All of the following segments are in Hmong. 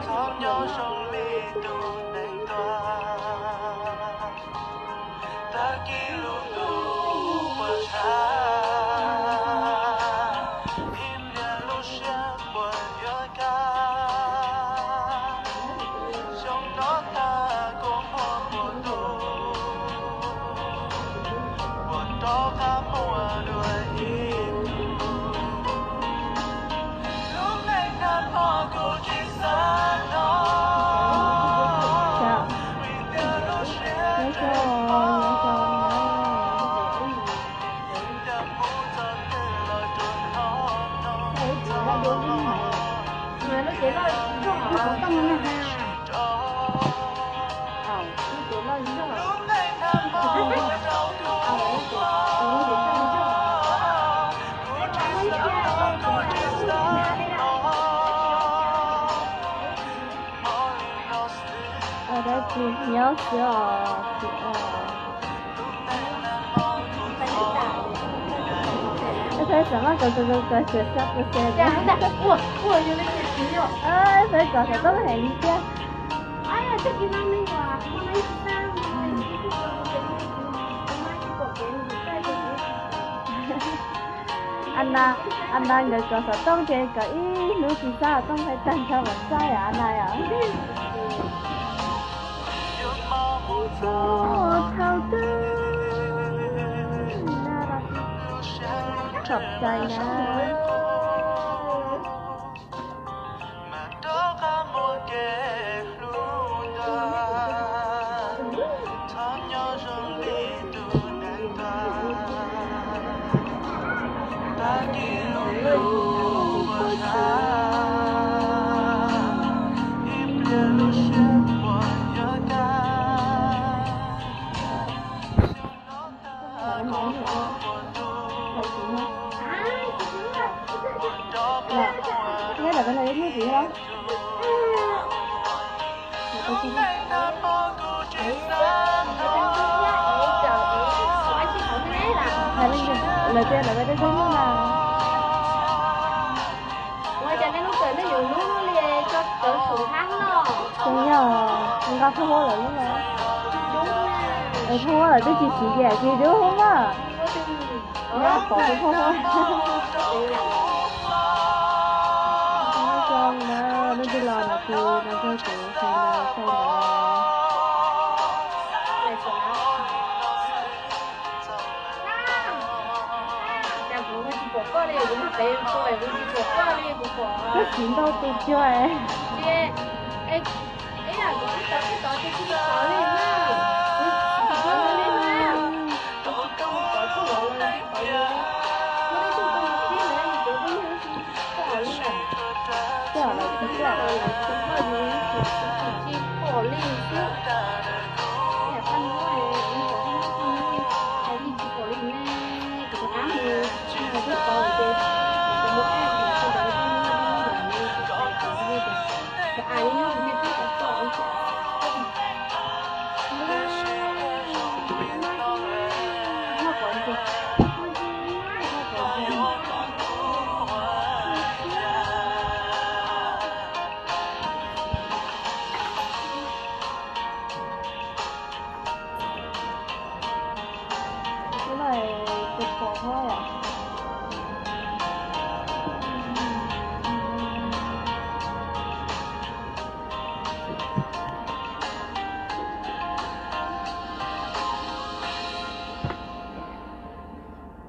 Txhob nyob zoo li tus neeg tuag, tag kis lub ntuj puas tshav, ib pliag lub siab puas yuav kaj, xyoo no tag kua muag puas tu, puas rov qab muaj dua ib tug, lub neej nag hmo kuv tsis xav hnov, vim tias lub siab tseem poob. Dab tsi nyob xwb os. Ib txhais xam maj kov kov kov kov sawv xya pus xes. Ib txhais kov xov tooj heev li tiag. Ana, ana nkawd kov xov tooj ces kov ib hnub tsis xav xov tooj, hais tag nrho mas xav yom ana yom. Thaum twg txhob xav na. Mas rov qab muaj kev hlub ntawd, txhob nyob zoo li tus neeg tuag. Tag kis lub ntuj puas tshav, ib pliag lub siab puas yuav kaj. Lawv tias lawv deb deb na. Ua cas nej lub kawm nej yuav hlub li, tso tawv saum hab no. Tseem yog nqa phauj huab lawv lub los? Phauj huab lawv twb tsis siv tias tsis dub hub mas. Pom tus phauj huab. Zoo na, lub ntuj los no ces no txog kuv hais no txog no. Koj siv ntau tus cuag. Coj lawv tsis coj.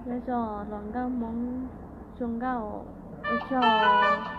Nyob zoo hluas nkauj Hmoob, zoo nkauj, ua tsaug.